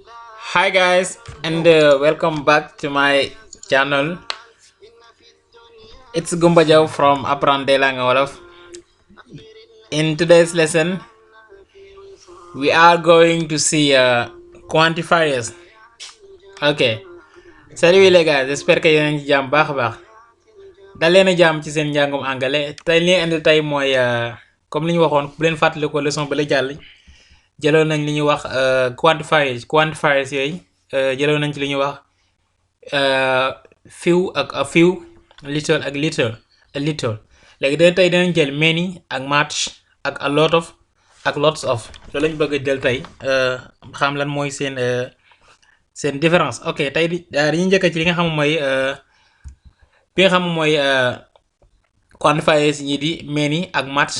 Hi guys, and welcome back to my channel. It's Gumba Jaw from Aprandelang Wolof. In today's lesson, we are going to see quantifiers. Ok, salut les gars, j'espère que yéen a ngi ci jàmm baax a baax. dal leen a jàmm ci seen njàngum anglais tey li indi tey mooy comme li ñu waxoon bu leen fàttali ko leçon ba la jàll jëloon nañ li ñuy wax quantifiers yooyu jëloon nañ ci li ñuy wax few ak a few, little ak a little léegi dina tey dinañ jël many ak much ak a lot of ak lots of loolu lañ bëgg a jël tey xam lan mooy seen différence. ok tey dañuy njëkk ci li nga xam mooy bi nga xam mooy quantifiers ñi di many ak much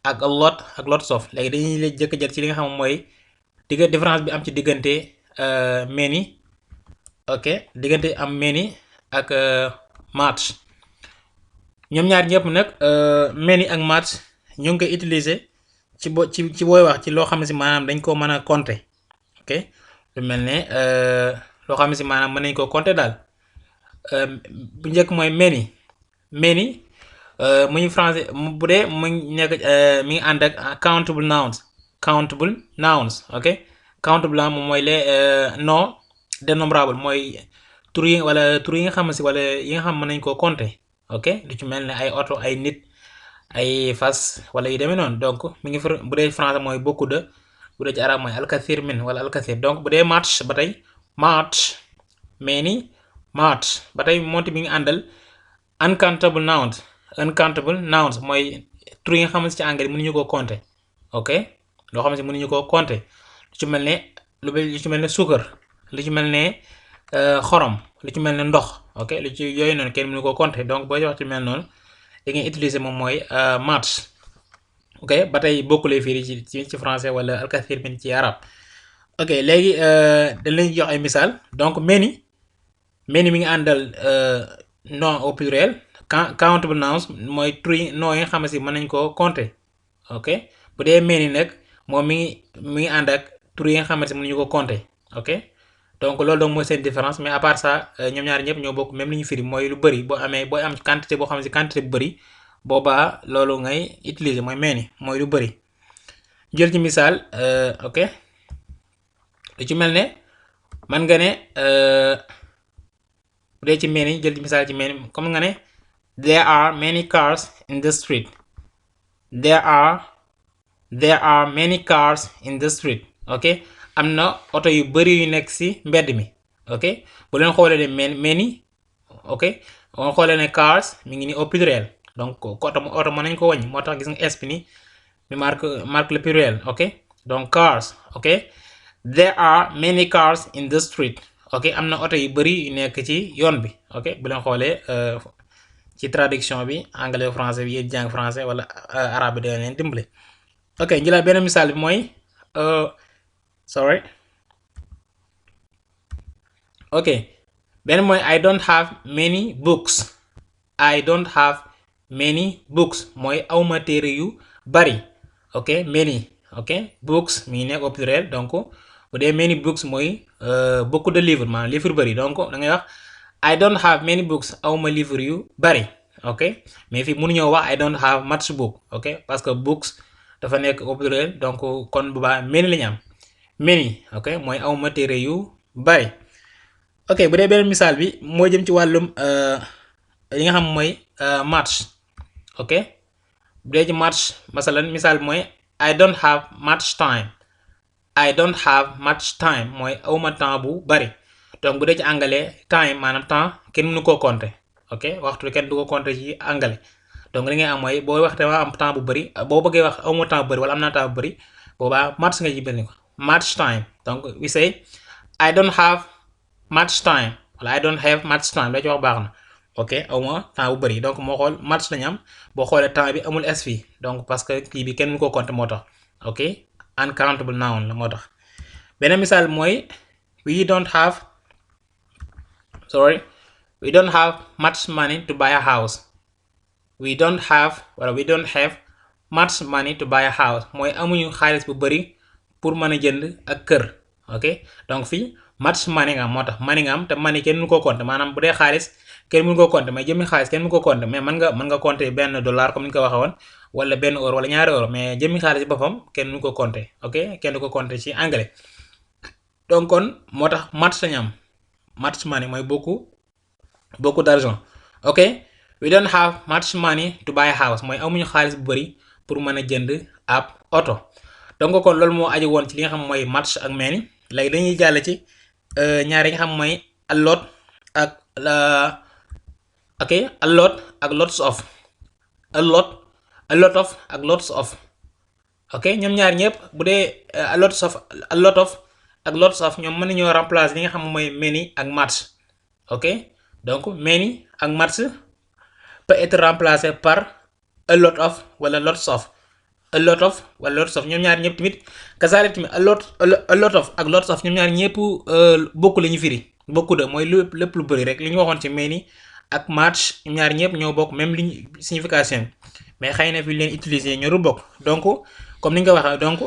ak a lot ak lots of. léegi dañuy la jëkk jël ci li nga xam mooy différence bi am ci diggante many, ok, diggante am many ak much. ñoom ñaar ñëpp nag many ak much ñu ngi koy utiliser ci ci booy wax ci loo xam ne si maanaam dañ koo mën a compter. ok lu mel ne loo xam ne si maanaam mën nañ koo compter daal. bu njëkk mooy many mu ñu français bu dee mu nekk mi ngi ànd ak countable nouns. ok countable nouns moom mooy les non dénombrable mooy tur yi nga xam ne si wala yi nga xam mën nañ koo compter. ok lu ci mel ne ay oto, ay nit, ay fas wala yu demee noonu. donc mi ngi bu dee français mooy beaucoup de, bu dee ci arab mooy alkathir min wala alkathir. donc bu dee much ba tey much, many, much ba tey moonte mi ngi àndal uncountable nouns mooy tur yi nga xam ne ci anglais mënuñu koo compter. ok loo xam ne si mënuñu koo compter lu ci mel ne lu ci mel ne suukar, lu ci mel ne xorom, lu ci mel ne ndox. ok lu ci yooyu noonu kenn mënu ko compter. donc booy wax ci mel noonu da ngay utiliser moom mooy much. ok ba tey bokkulee fii ci français wala alkathir min ci arab. ok léegi dañ leen jox ay misaal. donc many mi ngi àndal nom au pluriel. countable nouns mooy tur yi nom yi nga xam ne si mën nañ koo compter. ok bu dee many nag moom mi ngi ànd ak tur yi nga xam ne si mënuñu ko compter. ok donc loolu donc mooy seen différence. mais à part ça ñoom ñaar ñëpp ñoo bokk même li ñu firi mooy lu bëri. booy am quantité boo xam ne si quantité bu bëri boobaa loolu ngay utiliser mooy many mooy lu bëri. jël ci misaal ok lu ci mel ne man nga ne bu dee ci many jël ci misaal ci many comme nga ne there are many cars in the street. there are many cars in the street. ok am na oto yu bëri yu nekk ci mbedd mi. ok bu leen xoolee ne many. ok boo xoolee ne cars mi ngi ni au pluriel. donc oto mën nañ ko wàññi moo tax gis nga s bi ni mi marque le pluriel. ok donc cars. ok there are many cars in the street. ok am na oto yu bëri yu nekk ci yoon bi. ok bu leen xoolee ci traduction bi anglais français bi yéen jàng français wala arabe bi da leen dimbale. ok jëlaat benn misaal bi mooy sorry. ok benn mooy I don't have many books. I don't have many books mooy awma téere yu bari. ok many. ok books mi ngi nekk au pluriel. donc bu dee many books mooy beaucoup de livres maanaam livre yu bari. donc da ngay wax I don't have many books awma livre yu bari. ok mais fii mënuñoo wax I don't have much book. ok parce que books dafa nekk au pluriel. donc kon bu baax many la ñu am. many. ok mooy awma téere yu bari. ok bu dee beneen misaal bi moo jëm ci wàllum li nga xam mooy much. ok bu dee ci much masalan misaal bi mooy I don't have much time. I don't have much time mooy awma temps bu bari. donc bu dee ci anglais time maanaam temps kenn mënu koo compter. ok waxtu kenn du ko compter ci anglais. donc li ngay am mooy boo wax dama am temps bu bari, boo bëggee wax awma temps bu bari wala am naa temps bu bari boobaa much nga jibal ni ko much time. donc we say I don't have much time wala I don't have much time loo ci wax baax na. ok awma temps bu bari. donc moo xool much lañu am boo xoolee temps bi amul s fii donc parce que kii bi kenn mënu koo compter moo tax. ok uncountable noun la moo tax. beneen misaal mooy we don't have much money to buy a house. we don't have much money to buy a house mooy amuñu xaalis bu bari pour mën a jënd ak kër. ok donc fii much money nga am moo tax money nga am te money kenn mënu ko compter maanaam bu dee xaalis kenn mënu ko compter mais jëmmi xaalis kenn mënu ko compter mais mën nga compter benn dollar comme ni ñu ko waxee woon wala benn euro wala ñaari euro mais jëmmi xaalis boppam kenn mënu ko compter ok kenn du ko compter ci anglais donc kon moo tax much lañu am much money mooy beaucoup d'argent ok we don't have much money to buy a house mooy amuñu xaalis bu bari pour mën a jënd ab oto donc kon loolu moo aju woon ci li nga xam mooy much ak many léegi dañuy jàll ci ñaar yi nga xam mooy a lot ak ok a lot ak lots of a lot of ak lots of ok ñoom ñaar ñëpp bu dee a lot of ak lots of ñoom mën nañoo remplacer li nga xam mooy many ak much ok donc many ak much peut être remplacé par a lot of wala lots of a lot of wala lots of ñoom ñaar ñëpp tamit kasaale tamit a lot of ak lots of ñoom ñaar ñëpp bokku la ñu firi bokku de mooy lépp lu bëri rek li ñu waxoon ci many ak much ñoom ñaar ñëpp ñoo bokk même li signification mais xëy na fi leen utiliser ñoo du bokk donc comme ni nga ko waxee donc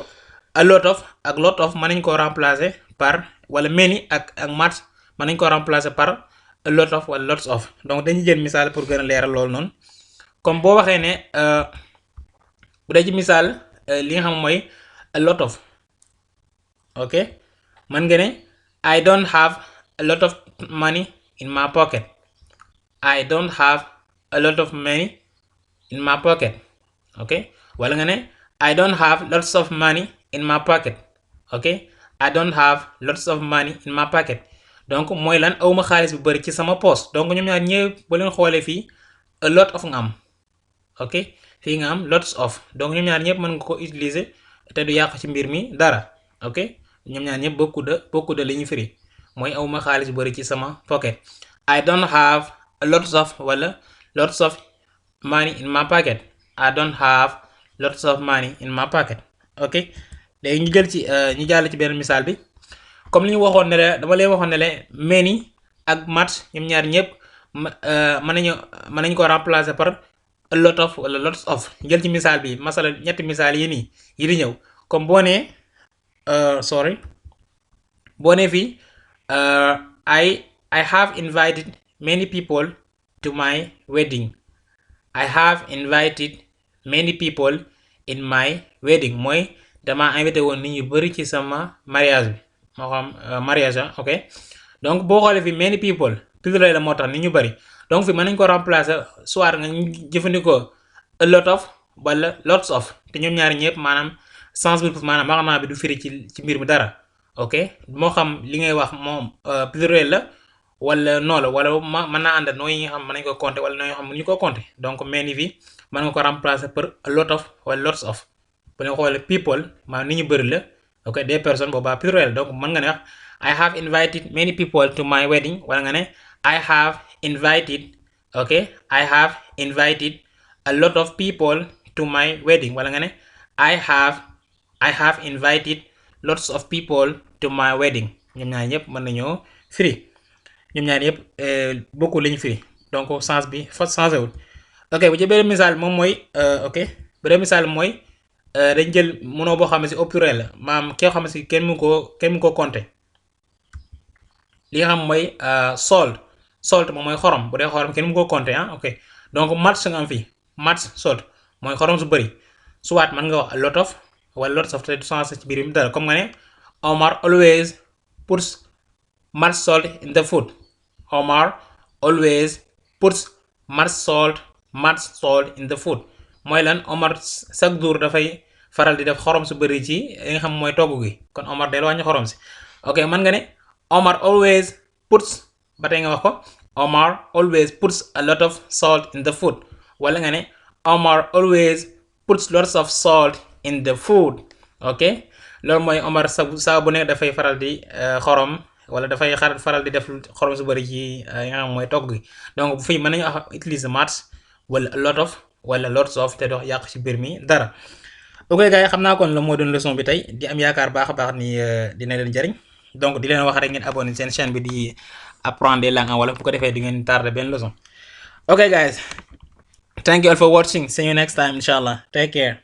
a lot of ak lot of mën nañ koo remplacer par wala many ak much mën nañ koo remplacer par a lot of wala lots of donc dañuy jël misaal pour gën a leeral loolu noonu comme boo waxee ne bu dee ci misaal li nga xam mooy a lot of ok mën nga ne I don't have a lot of money in my pocket I don't have a lot of money in my pocket ok wala nga ne I don't have lots of money in my pocket ok I don't have lots of money in my pocket donc mooy lan awma xaalis bu bari ci sama poche donc ñoom ñaar ñëpp ba leen xoolee fii a lot of nga am ok fii nga am lots of donc ñoom ñaar ñëpp mën nga ko utiliser te du yàq ci mbir mi dara ok ñoom ñaar ñëpp beaucoup de li ñu firi mooy awma xaalis bu bari ci sama pocket I don't have lots of wala lots of money in my pocket I don't have lots of money in my pocket ok léegi ñu jàll ci benn misaal bi comme li ñu waxoon ne la dama leen waxoon ne la many ak much ñoom ñaar ñëpp mën nañu ko remplacer par a lot of wala lots of jël ci misaal bi masala ñetti misaal yi nii yi di ñëw comme boo nee fii I have invited many people to my wedding I have invited many people in my wedding mooy dama invité woon nit ñu bari ci sama mariage bi moo xam mariage ok donc boo xoolee fi many people pluriel la moo tax nit ñu bari donc fi mën nañ ko remplacer soit nga jëfandikoo a lot of wala lots of te ñoom ñaari ñëpp maanaam sens bi maanaam maanaam bi du firi ci mbir mi dara ok moo xam li ngay wax moom pluriel la wala noo la wala mën naa ànd noo yi nga xam mën nañ ko compter wala noo yoo xam mënuñu ko compter donc many fi mën nga ko remplacer par a lot of wala lots of bu ñu xoolee people maanaam nit ñu bëri la ok des personnes boobaa pluriel donc mën nga ne wax I have invited many people to my wedding wala nga ne I have invited ok I have invited a lot of people to my wedding wala nga ne I have invited lots of people to my wedding ñoom ñaar ñëpp mën nañoo firi ñoom ñaar yëpp beaucoup lañu firi donc sens bi fa changé wul ok bu ci beneen misaal moom mooy ok beneen misaal mooy dañ jël mënoo boo xam ne si au pluriel la maanaam koo xam ne si kenn mu ko compter li nga xam mooy salt moom mooy xorom bu dee xorom kenn mu ko compter ok donc much nga am fii much salt mooy xorom su bëri soit mën nga wax a lot of wala lots of te du sens ci biir mi dara comme nga ne Omar always puts much salt in the food Omar always puts much salt in the food mooy lan Omar chaque jour dafay faral di def xorom su bëri ci li nga xam mooy togg gi kon Omar del wàññi xorom si ok mën nga ne Omar always puts ba tey nga wax ko Omar always puts a lot of salt in the food wala nga ne Omar always puts lots of salt in the food ok loolu mooy Omar saa bu nekk dafay faral di xorom wala dafay faral di def xorom su bëri ci li nga xam mooy togg gi donc bu fii mën nañu utiliser much wala a lot of wala lots of te dox yàq ci mbir mi dara ok gars yi xam naa kon la moo doon leçon bi tey di am yaakaar baax a baax ni dina leen jariñ donc di leen wax rek ngeen abonné seen chaîne bi di apprendre des langues en wolof bu ko defee di ngeen tardé benn leçon ok guys thank you all for watching see you next time inshallah take care